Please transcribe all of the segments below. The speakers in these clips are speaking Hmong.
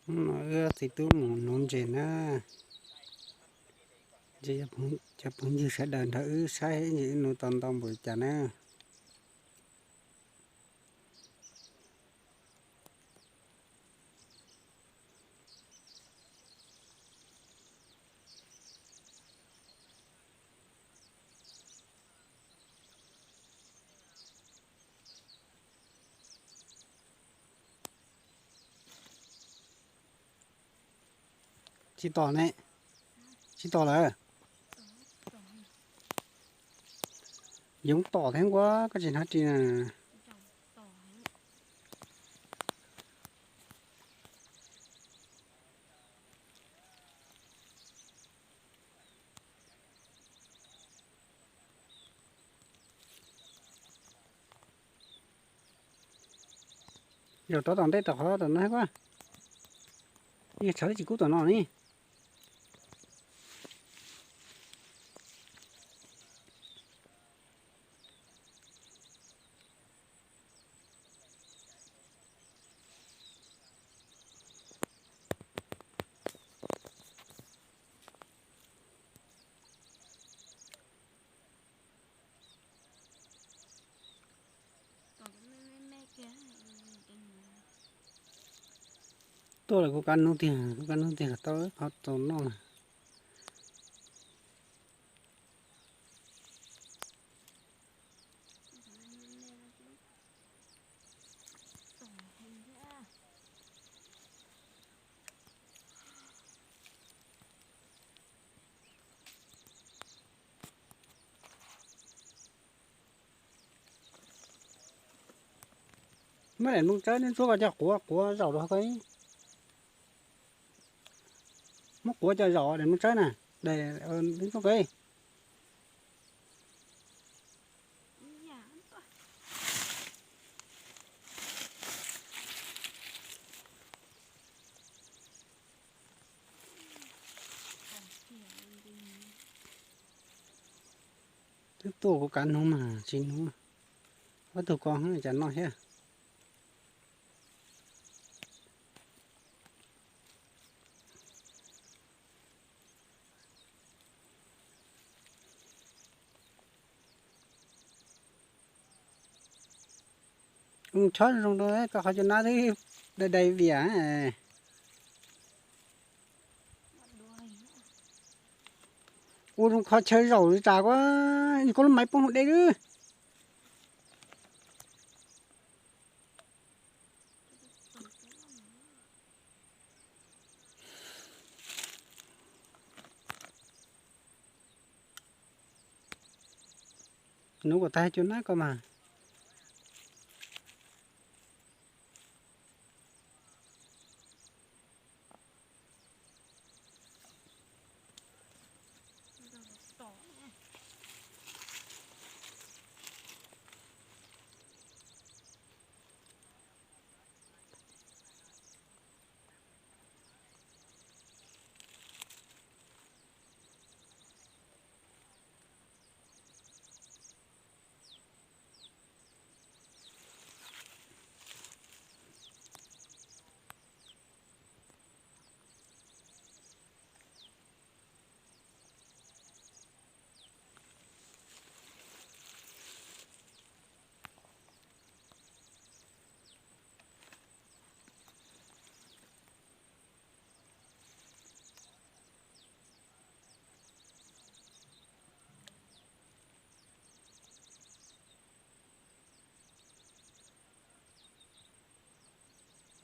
Hnub no wb ob txiv tub mus nuv ntses na. Ntshe cov phooj ywg sawv daws nrog wb saib ntses wb nuv tau ntau npaum li cas na. Tsis tom ne, tsis tom lawm. Yoov tom thiab nquab, koj tsis hnov ris na. Zaum rov tom ntej tom qhov tom no thiab. Yeej tshav tib tsis kub tom no ne. Tuaj lawm kuv kav nug tiag, kuv kav nug tiag kom tau qhov tau noj na. Muab daim nplooj tsawb neb ntsuab ko coj quav, quav zaum rau ko. Muab quav coj zaum daim nplooj tsawb na, daim nplooj ko. Twb tuaj kuv kav nug mas tsis nug. Ob tug ko cas noj thiab. Ua chob zoo rau koj qhov cua nab twb dai dai vias. Ua zoo qhov chaw zaum li cas koj, koj lub maiv poob hauv dej lawm. Nuv kom tag cua nab ko mas.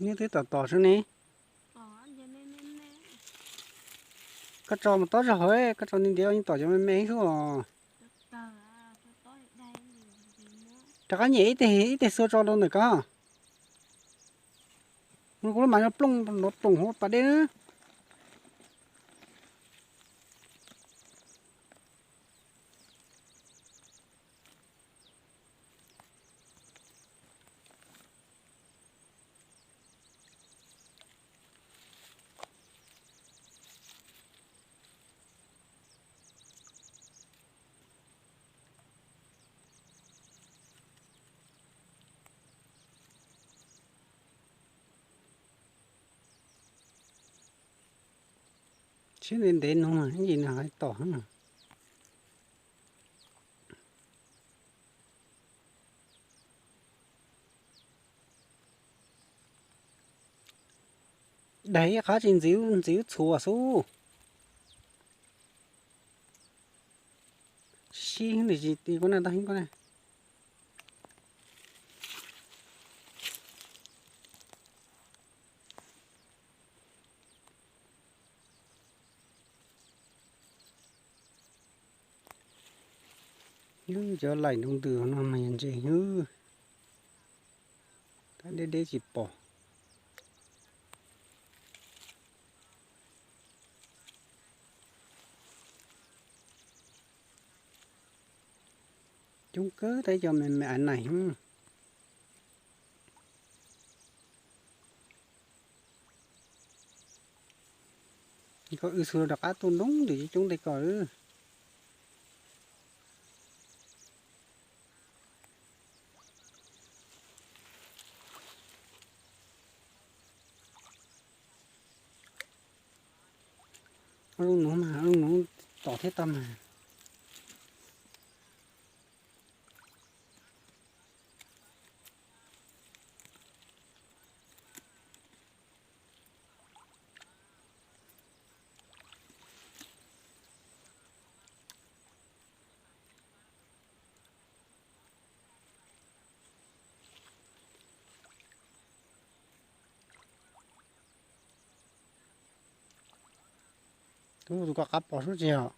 Neb twb tom tom xwb ne. Koj tso mas tob zog hauv, koj tso ntiav ntiav yeej tom cov me me xwb os. Rov qab nyem ib teg ib teg xua tso rau ntawm ko. Kuv lub mas no plooj nrov ploom hauv pas dej na. Twb ntev ntev no mas ib ntsis nws hais tom. Daig ib qhab tsis ntxiv, ntxiv txhuas xwb. Sib nws tsis ti koj na, tag hib koj na. Cov laim nroo ntws no mas yog ntses hwb, deb deb tsis pom. Coob kawg tab cov me me aiv naim. Koj wb xwb rov qab tuaj ntoo ntws coob tej ko. Ob lub nuv mas, ob lub nuv tom thiab tag mas. Tus, tus ko qab pom sub tsis yog?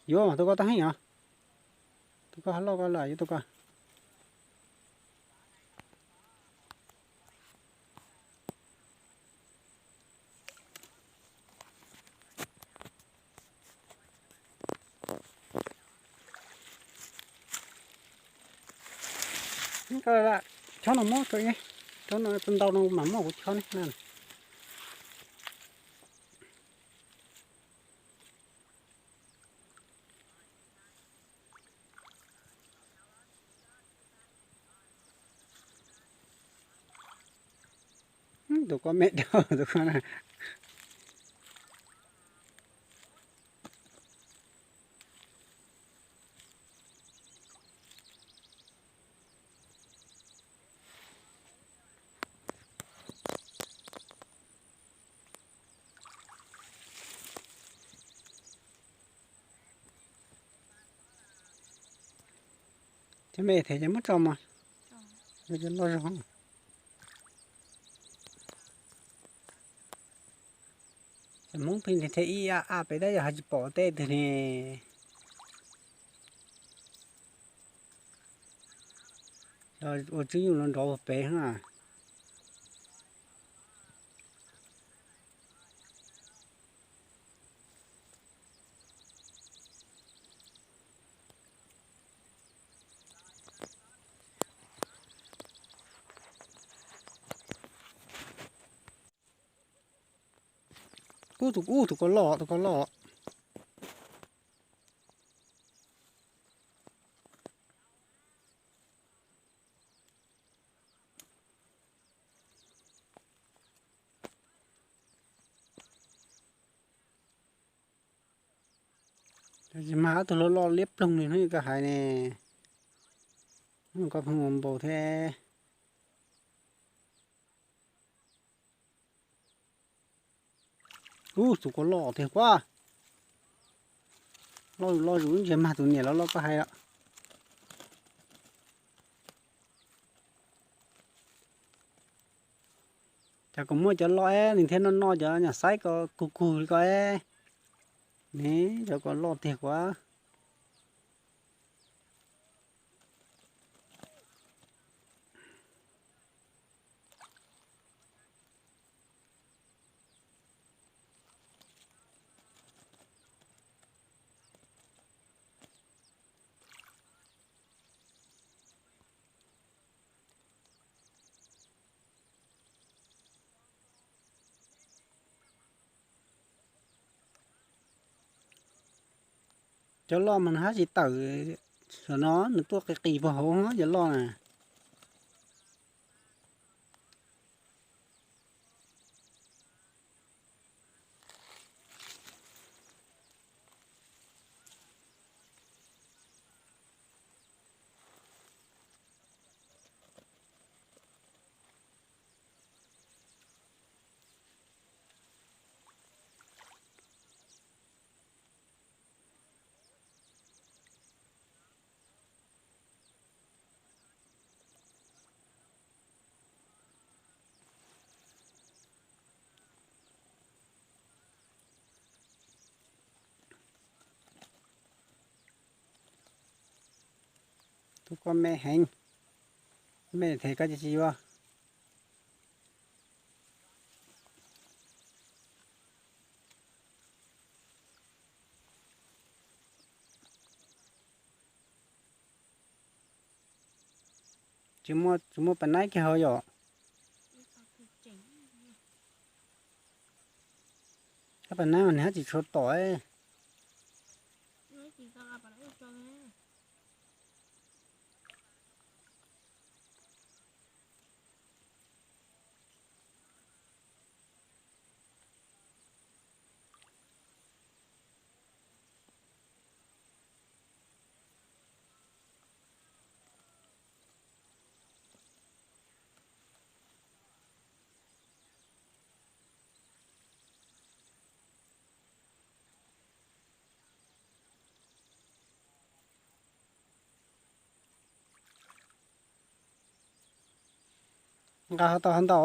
Yuav mas tus ko tag heej os. Tus ko ha loj ko lawm, yuav tus ko. Chob no muab rau, ntau no mas muab kuv chob ne. Tus ko me dhau tus ko na. Cov me them ces muab tso mog. Cov loj zog. Cov Hmoob pheej thiaj ib a a pem tab yog hais tsis pom tej twg ne. Ua tswb nyuj los nrov pem na. Ub, tus, ub, tus ko loj, tus ko loj. Tsis mag ob tug loj loj liab ploog li hnub koj hais ne. Koj pheej ua npaum thiab. Ub, tus ko loj tiag kuab. Loj, loj zus ntshe mag tus niam loj loj koj hais lawm. Cas kuv muaj cov loj es nws thiaj noj noj cov nyuam saib ko kug kug li ko es. Ne, cov ko loj tiag kuab. Cov loj mas nws hab tsis tawm, tam no nws tuaj qis qis puag hauv cov loj na. Koj me heev, me them koj tsis yuav. Tsis muaj pas naib kiag hauv yom? Kab pas naib mas nws hab tsis tshua tom. Nqa ho tau ho ntau.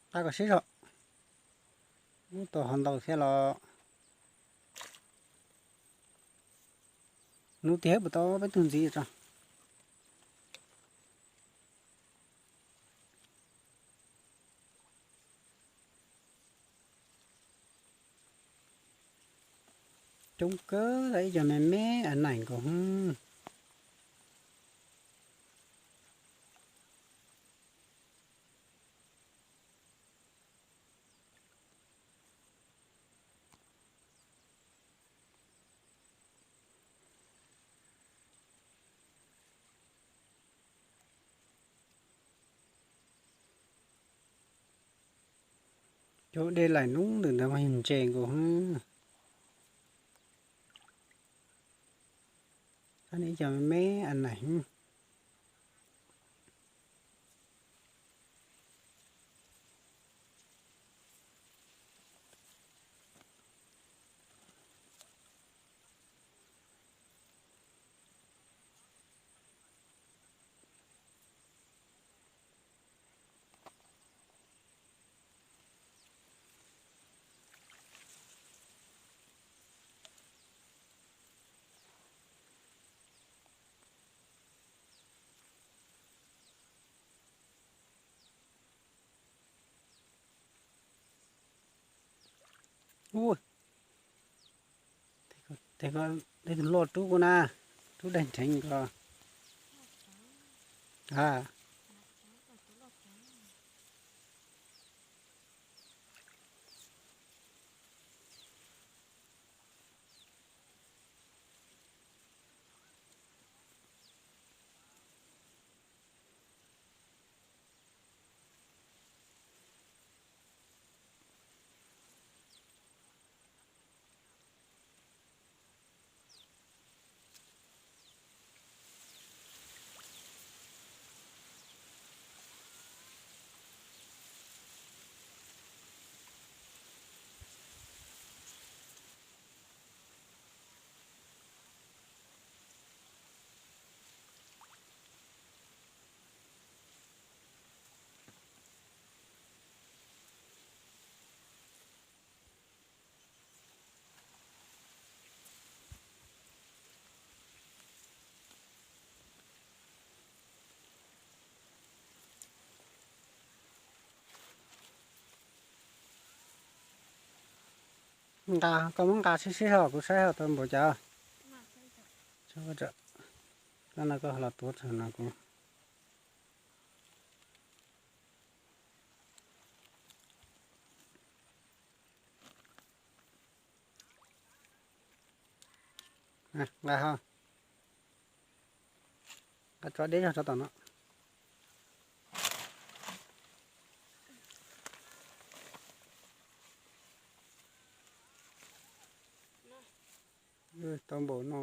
Nqa kom siab zog. Ub, tau ho ntau thiab los. Nuv tiag puas tau peb tug ntxiv tso. Coob kawg, ib co me me a naim nkaus. Cov dej laim lub ntawm ntawd mas yog ntses nkaus. Ib co me me a naim. Ub, tej tug loj rub kuv na, rub daig nrheev ko. Nqa, koj muab nqa sib sib ho kuv saib ho tau npaum cas. Koj no koj los tuav tso no kuv. Nqa ho, nqa tso deb zog rau tom no. Tau npaum no.